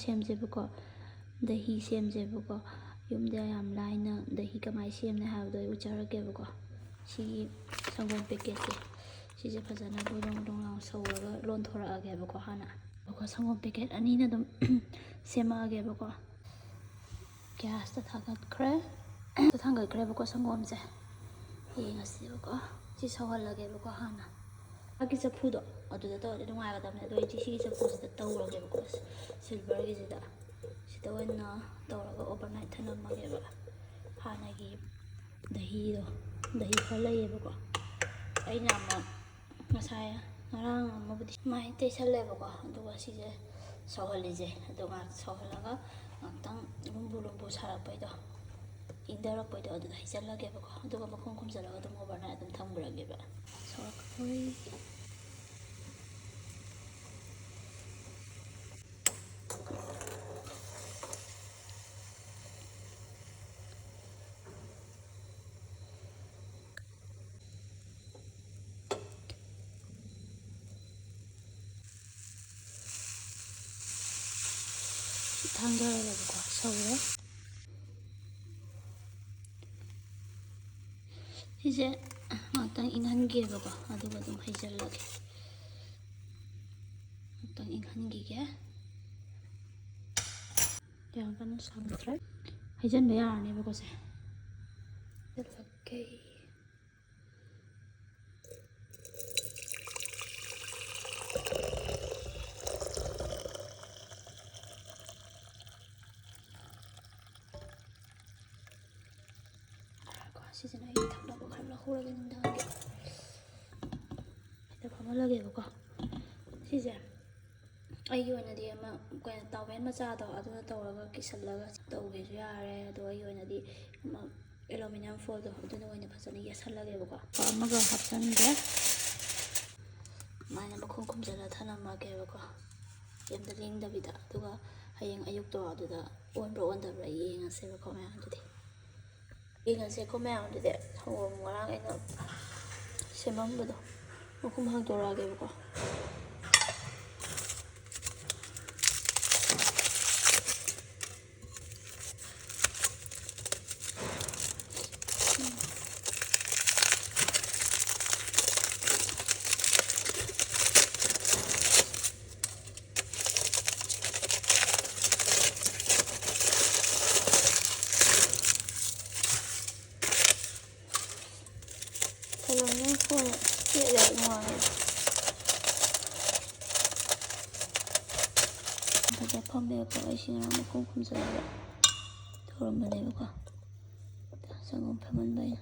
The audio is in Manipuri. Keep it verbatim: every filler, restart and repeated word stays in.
ꯁꯦꯝꯁꯦꯕꯀꯣ, ꯗꯍꯤ ꯁꯦꯝꯁꯦꯕꯀꯣ꯫ ꯌꯨꯝꯗ ꯌꯥꯝ ꯂꯥꯏꯅ ꯗꯍꯤ ꯀꯃꯥꯏꯅ ꯁꯦꯝꯅꯤ ꯍꯥꯏꯕꯗꯣ ꯑꯩ ꯎꯠꯆꯔꯛꯀꯦꯕꯀꯣ꯫ ꯁꯤꯒꯤ ꯁꯪꯒꯣꯝ ꯄꯦꯀꯦꯠꯁꯦ, ꯁꯤꯁꯦ ꯐꯖꯅ ꯕꯣꯗꯣꯡ ꯕꯣꯗꯣꯡ ꯂꯥꯎ ꯁꯧꯔꯒ ꯂꯣꯟꯊꯣꯔꯛꯑꯒꯦꯕꯀꯣ ꯍꯥꯟꯅ꯫ ꯑꯗꯨꯒ ꯁꯪꯒꯣꯝ ꯄꯦꯀꯦꯠ ꯑꯅꯤꯅ ꯑꯗꯨꯝ ꯁꯦꯝꯃꯛꯑꯒꯦꯕꯀꯣ꯫ ꯒ꯭ꯌꯥꯁꯇ ꯊꯥꯡꯒꯠꯈ꯭ꯔꯦ꯫ ꯊꯥꯡꯒꯠꯈ꯭ꯔꯦꯕꯀꯣ ꯁꯪꯒꯣꯝꯁꯦ꯫ ꯌꯦꯡꯉꯁꯦꯕꯀꯣ꯫ ꯁꯤ ꯁꯧꯍꯜꯂꯒꯦꯕꯀꯣ ꯍꯥꯟꯅ꯫ ꯃꯥꯒꯤ ꯆꯐꯨꯗꯣ ꯑꯗꯨꯗ ꯇꯧꯔꯗꯤ ꯅꯨꯡꯉꯥꯏꯒꯗꯕꯅꯦ꯫ ꯑꯗꯣ ꯑꯩꯗꯤ ꯁꯤꯒꯤ ꯆꯐꯨꯁꯤꯗ ꯇꯧꯔꯒꯦꯕꯀꯣ꯫ ꯁꯤꯜꯚꯔꯒꯤꯁꯤꯗ꯫ ꯁꯤꯗ ꯑꯣꯏꯅ ꯇꯧꯔꯒ ꯑꯣꯚꯔꯅꯥꯏꯠ ꯊꯅꯝꯃꯒꯦꯕ꯫ ꯍꯥꯟꯅꯒꯤ ꯗꯍꯤꯗꯣ, ꯗꯍꯤ ꯈꯔ ꯂꯩꯌꯦꯕꯀꯣ꯫ ꯑꯩꯅ ꯑꯃ ꯉꯁꯥꯏ, ꯉꯔꯥꯡ ꯑꯃꯕꯨꯗꯤ ꯃꯥꯏ ꯇꯩꯁꯜꯂꯦꯕꯀꯣ꯫ ꯑꯗꯨꯒ ꯁꯤꯁꯦ ꯁꯧꯍꯜꯂꯤꯁꯦ꯫ ꯑꯗꯨ ꯉꯥꯏꯍꯥꯛ ꯁꯧꯍꯜꯂꯒ ꯉꯥꯛꯇꯪ ꯂꯨꯝꯕꯨ ꯂꯨꯝꯕꯨ ꯁꯥꯔꯛꯄꯩꯗꯣ, ꯏꯪꯊꯔꯛꯄꯩꯗꯣ, ꯑꯗꯨꯗ ꯍꯩꯖꯜꯂꯒꯦꯕꯀꯣ꯫ ꯑꯗꯨꯒ ꯃꯈꯨꯝ ꯈꯨꯝꯖꯤꯜꯂꯒ ꯑꯗꯨꯝ ꯑꯣꯚꯔꯅꯥꯏꯠ ꯑꯗꯨꯝ ꯊꯝꯈ꯭ꯔꯒꯦꯕ꯫ ꯁꯧꯔꯛꯄꯣꯏ꯫ ꯊꯥꯡꯗꯔꯒꯦꯕꯀꯣ, ꯁꯧꯔꯦ꯫ ꯁꯤꯁꯦ ꯉꯥꯛꯇꯪ ꯏꯪꯍꯟꯒꯦꯕꯀꯣ, ꯑꯗꯨꯒ ꯑꯗꯨꯝ ꯍꯩꯖꯤꯜꯂꯒꯦ꯫ ꯉꯥꯛꯇꯪ ꯏꯪꯍꯟꯈꯤꯒꯦ꯫ ꯌꯥꯝ ꯀꯟꯅ ꯁꯧꯗ꯭ꯔꯦ꯫ ꯍꯩꯖꯤꯟꯕ ꯌꯥꯔꯅꯦꯕꯀꯣ ꯁꯦ꯫ ꯍꯩꯖꯤꯜꯂꯒꯦ꯫ ꯀꯣ, ꯁꯤꯁꯤꯅ ꯑꯩ ꯊꯛꯅꯕ ꯈꯔ ꯂꯧꯍꯧꯔꯒꯦ ꯅꯨꯡꯗꯥꯡꯒꯤ꯫ ꯁꯤꯗ ꯐꯝꯍꯜꯂꯒꯦꯕꯀꯣ꯫ ꯁꯤꯁꯦ ꯑꯩꯒꯤ ꯑꯣꯏꯅꯗꯤ ꯑꯃ ꯀꯩꯅꯣ, ꯇꯥꯋꯦꯜ ꯃꯆꯥꯗꯣ ꯑꯗꯨꯅ ꯇꯧꯔꯒ ꯀꯤꯁꯜꯂꯒ ꯇꯧꯒꯦꯁꯨ ꯌꯥꯔꯦ꯫ ꯑꯗꯣ ꯑꯩꯒꯤ ꯑꯣꯏꯅꯗꯤ ꯑꯃ ꯑꯦꯂꯨꯃꯤꯅꯤꯌꯝ ꯐꯣꯏꯜꯗꯣ ꯑꯗꯨꯅ ꯑꯣꯏꯅ ꯐꯖꯅ ꯌꯦꯠꯁꯜꯂꯒꯦꯕꯀꯣ꯫ ꯑꯃꯒ ꯍꯥꯞꯆꯟꯒꯦ꯫ ꯑꯗꯨꯃꯥꯏꯅ ꯃꯈꯨꯝ ꯈꯨꯝꯖꯤꯜꯂ ꯊꯅꯝꯃꯒꯦꯕꯀꯣ, ꯀꯩꯝꯇ ꯂꯦꯡꯗꯕꯤꯗ꯫ ꯑꯗꯨꯒ ꯍꯌꯦꯡ ꯑꯌꯨꯛꯇꯣ ꯑꯗꯨꯗ ꯑꯣꯟꯕ꯭ꯔꯥ ꯑꯣꯟꯗꯕ꯭ꯔꯥ ꯌꯦꯡꯉꯁꯦꯕꯀꯣ ꯃꯌꯥꯝ꯫ ꯑꯗꯨꯗꯤ ꯌꯦꯡꯉꯁꯦꯀꯣ ꯃꯌꯥꯝ꯫ ꯑꯗꯨꯗꯤ ꯁꯪꯒꯣꯝ ꯉꯔꯥꯡ ꯑꯩꯅ ꯁꯦꯝꯃꯝꯕꯗꯣ ꯃꯈꯨꯝ ꯍꯥꯡꯗꯣꯔꯛꯑꯒꯦꯕꯀꯣ꯫ ꯐꯖ ꯐꯝꯃꯦꯕꯀꯣ꯫ ꯑꯩꯁꯤ ꯉꯔꯥꯡ ꯃꯈꯨꯝ ꯈꯨꯝꯖꯤꯜꯂꯒ ꯇꯧꯔꯝꯕꯅꯦꯕꯀꯣ꯫ ꯁꯪꯒꯣꯝ ꯐꯝꯍꯟꯕ ꯑꯩꯅ꯫